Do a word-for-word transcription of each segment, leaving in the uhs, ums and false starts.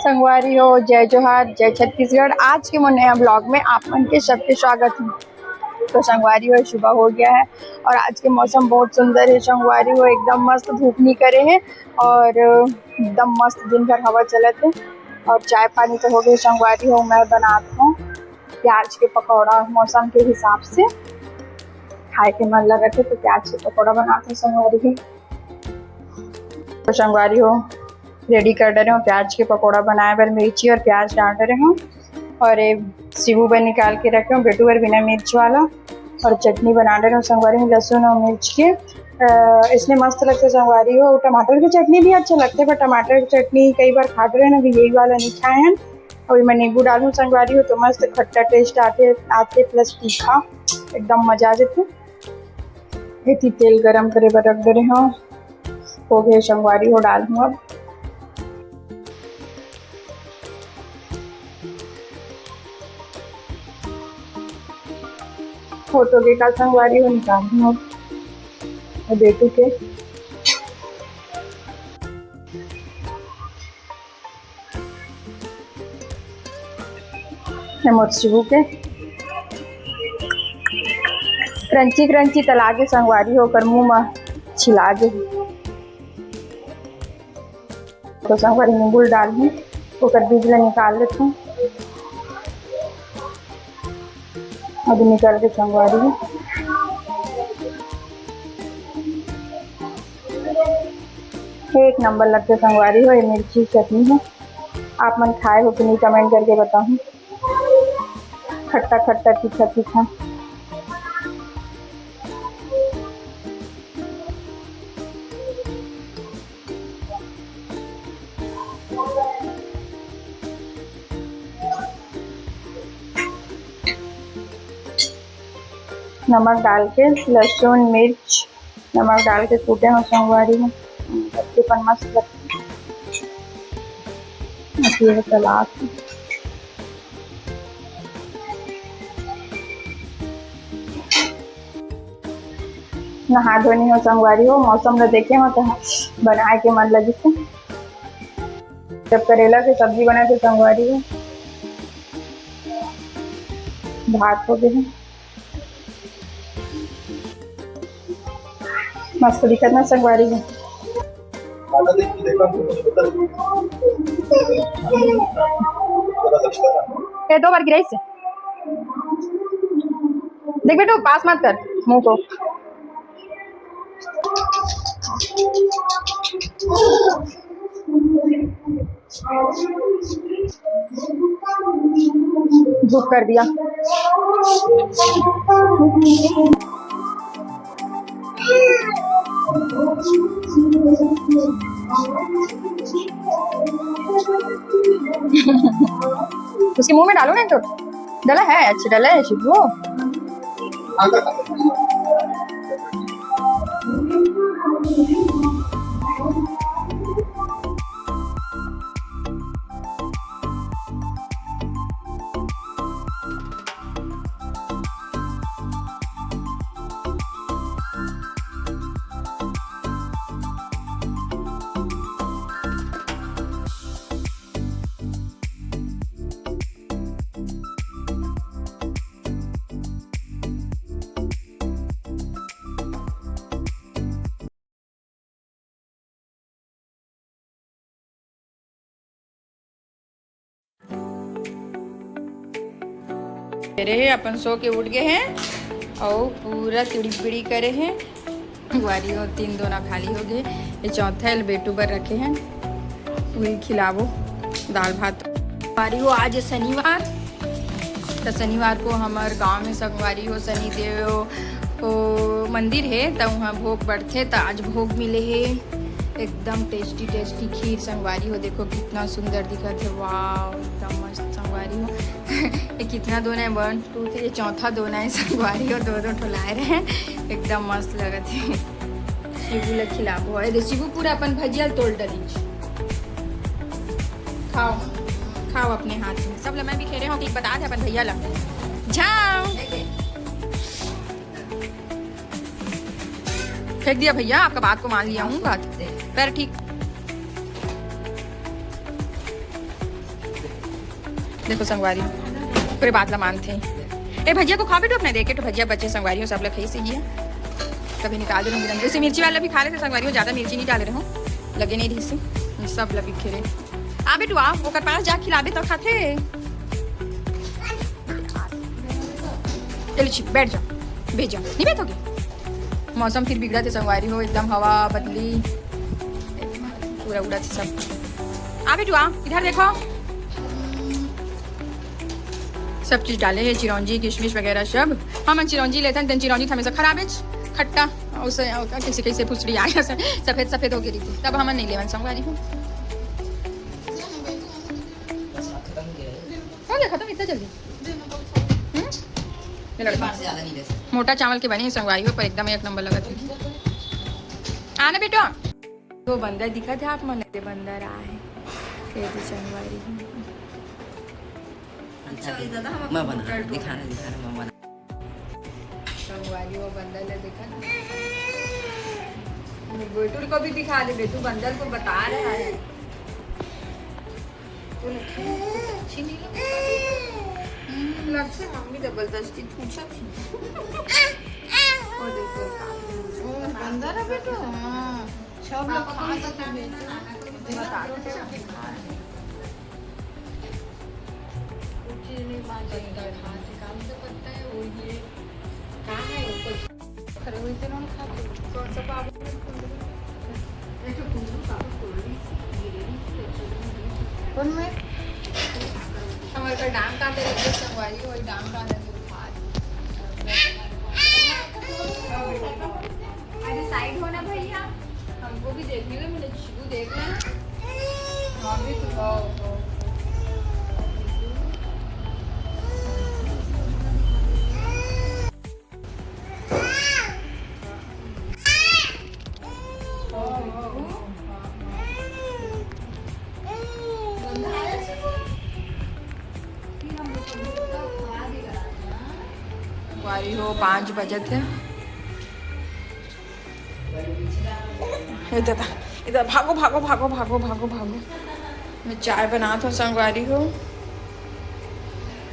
संगवारी हो, जय जोहार, जय छत्तीसगढ़। आज के मोर नया vlog में आप मन के सबके स्वागत है। तो संगवारी हो, सुबह हो गया है और आज के मौसम बहुत सुंदर है। संगवारी हो, एकदम मस्त धूप निकरे है और एकदम मस्त दिन भर हवा चलत है। और चाय पानी तो हो गए संगवारी हो, मैं बनात हूँ प्याज के पकौड़ा। मौसम के हिसाब से खाए के मन लगत है तो प्याज के पकौड़ा बनात हूँ संगवारी हो। तो संगवारी हो, रेडी कर डरे हूँ प्याज के पकौड़ा बनाए बर मिर्ची और प्याज डाल डरे हूँ। और ये शिबू बर निकाल के रखे हूँ, बेटू बर बिना मिर्च वाला। और चटनी बना डरे हूँ संगवारी में लहसुन और मिर्च के। अ, इसने मस्त लगते संगवारी हो। टमाटर की चटनी भी अच्छे लगते, पर टमाटर की चटनी कई बार खा डरे ना, अभी यही वाला नहीं खाए हैं। और मैं नींबू डालूँ संगवारी हो तो मस्त खट्टा टेस्ट आते आते प्लस तीखा, एकदम मजा आ जाते। एती तेल गरम करे बर रख डरे हूँ। हो गए संगवारी हो, डाल हूँ अब। हो तो गए का संगवारी हो, निकाल हूँ अब। और बेटू के ये मोर शिबू के क्रंची क्रंची त लागे संगवारी हो, ओकर मुंह म छिला गे। तो संगवारी नींबू डाल हूँ, ओकर बीज ला निकाल लेथूँ। अभी निकाल के संगवारी हो, एक नंबर लगते संगवारी हो ये मिर्ची चटनी है। आप मन खाए हो कि नहीं, कमेंट करके बताओ। खट्टा खट्टा, तीखा तीखा। नमक डाल के, लहसुन, मिर्च, नमक डाल के कूटे हो संगवारी में, पत्ती पर मस्त लगती है। अब ये सलाद नहा धोनी हो संगवारी हो, मौसम ला देखे हो तो बनाए के मन लगिस। जब करेला के सब्जी बना के संगवारी हो, भात हो गए। मस्त दिखत ना संगवारी हो। ये दो बार गिराइस। देख बेटू, पास मत कर मुंह को। धूप कर दिया। उसके मुंह में डालो ना तो। डला है, अच्छा डला है शिबू। करे हे, अपन सो के उठ गए हैं और पूरा तिड़बिड़ी करे हैं। गुआरी हो तीन दोना खाली हो गए, ये चौथा है, बेटू बर रखे हैं, वही खिलाबो दाल भात। गुआरी हो आज शनिवार, तो शनिवार को हमारे गांव में संगवारी हो शनि देव को मंदिर है, तो वहाँ भोग बढ़ते, तो आज भोग मिले है। एकदम टेस्टी टेस्टी खीर संगवारी हो, देखो कितना सुंदर दिखत है, वाह एकदम मस्त संगवारी हो। ये कितना दोना है, वन टू थ्री, ये चौथा दोना है संगवारी हो, दो दो ठो लाए रहे हैं, एकदम मस्त लगत है। शिबू ला खिलाबो, अरे शिबू पूरा अपन भजिया ल तोड़ डलिस। खाओ, खाओ अपने हाथ में, सब ला मैं भी खेले हो कि बता दे अपन भैया ला। झाओ। फेंक दिया भैया, आपका बात को मान लिया हूँ, बात। पैर ठीक। देखो संगवारी, पूरे बात ला मानथे। ए, भजिया को खा बेटू अपना, देखे तो भजिया बचे संगवारी हो, सब ला खाई से ही है। कभी निकाल दे रहूँगी रंग। इसे मिर्ची वाला भी खा लेते संगवारी हो, ज्यादा मिर्ची नहीं डाले रहूँ, लगे नहीं रही से। सब ला बिखेरे। आ बेटू आ, ओकर पास जा खिलाबे तो खाथे। चलो छी, बैठ जाओ, बैठ जाओ, नहीं बैठोगे? मौसम फिर बिगड़ा थे संगवारी हो, एकदम हवा बदली पूरा उड़ा थे सब। आ बेटू आ, इधर देखो, सब चीज डाले हैं, चिरौंजी किशमिश वगैरह सब। हमन चिरौंजी लेथन, तेन चिरौंजी तो हमेशा खराबे, खट्टा, उसे कैसे कैसे फुसड़ी आ गया, सफेद सफेद हो गई थी, तब हमन नहीं लेवन संगवारी हो। हो गया खत्म इतना जल्दी। हम्म? ये लड़का। मोटा चावल के बने संगवारी हो, पर एकदम एक नंबर लगत है। आना बेटो। वो बंदर दिखा था आप मन, ये बंदर आए। ये भी संगवारी। अच्छा, ये दादा हम मैं बना, दिखाना, दिखाना, मैं बना। संगवारी वो बंदर ले देखा ना। बेटू को भी दिखा दे, बेटू बंदर को बता रहा है। तो लड़की कुछ अच्छी नहीं लगती। हम्म, लगता है मम्मी जबरदस्ती पूछा थी। वो देखो, वो बंदर है बेटू, हाँ। सब लोग खा सकते हैं बेटू। बता दो। कुछ चीज़ नहीं मांगेंगे। हाथ काम से पत्ता है, वो ये कहाँ है ऊपर? खड़े हुए थे, उन्होंने खा लिया। कौन सा बाबू? कौन में? हमारे का डांग का अंदर एक संगवारी, वही डांग का अंदर जो खा लिया। अरे साइड हो ना भैया, हमको भी देखने दो, मुझे खुशबू देखना है। हाँ, भी तो, हाँ, हाँ। वारी हो, पाँच बजत है। ए दादा, इधर भागो, भागो, भागो, भागो, भागो, भागो। मैं चाय बनात हूँ संगवारी हो।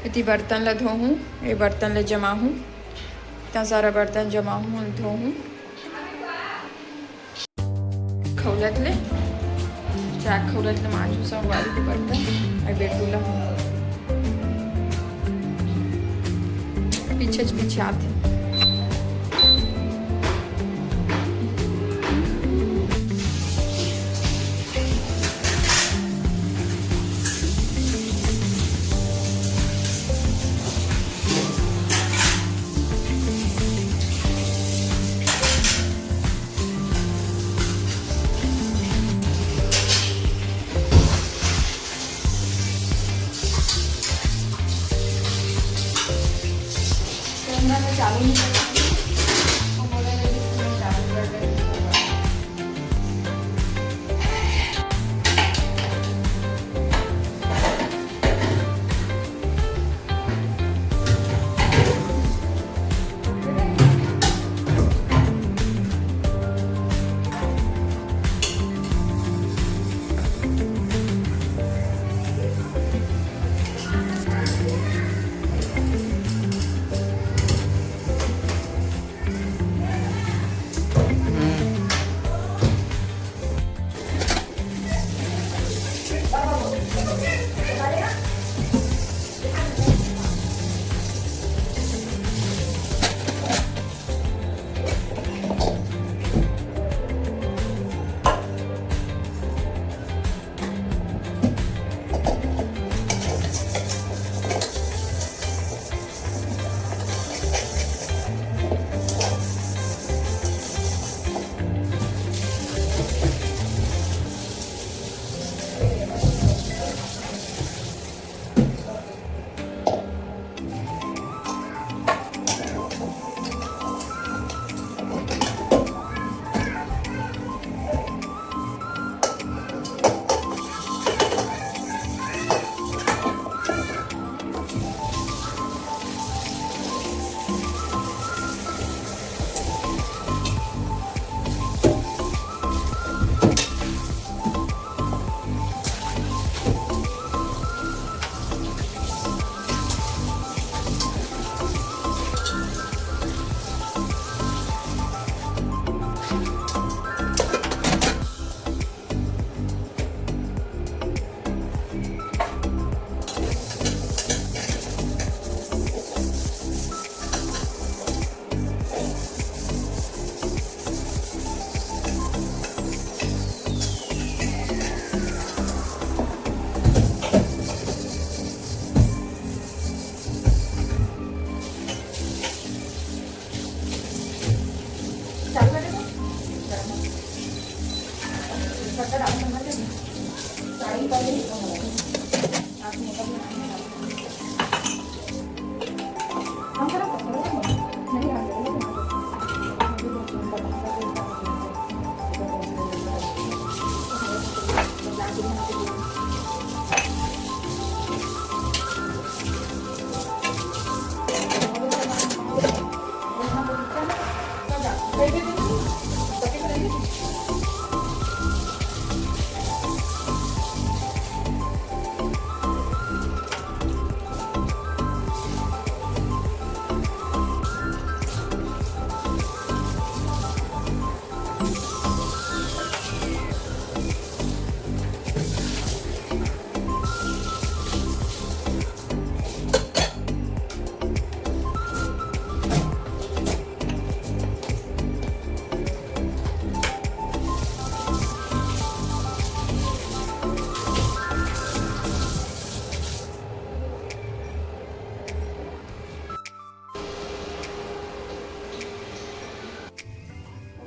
इति बर्तन ला धोहूँ, ये बर्तन ला जमाहूँ। इतना सारा बर्तन जमाहूँ, धोहूँ। खौलत ले, चाय खौलत ले मांजू संगवारी के बर्तन। अउ बेटू ला पीछे पीछे आते।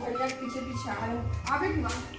भैया पीछे पीछे आ रहे हैं। आवे की बात।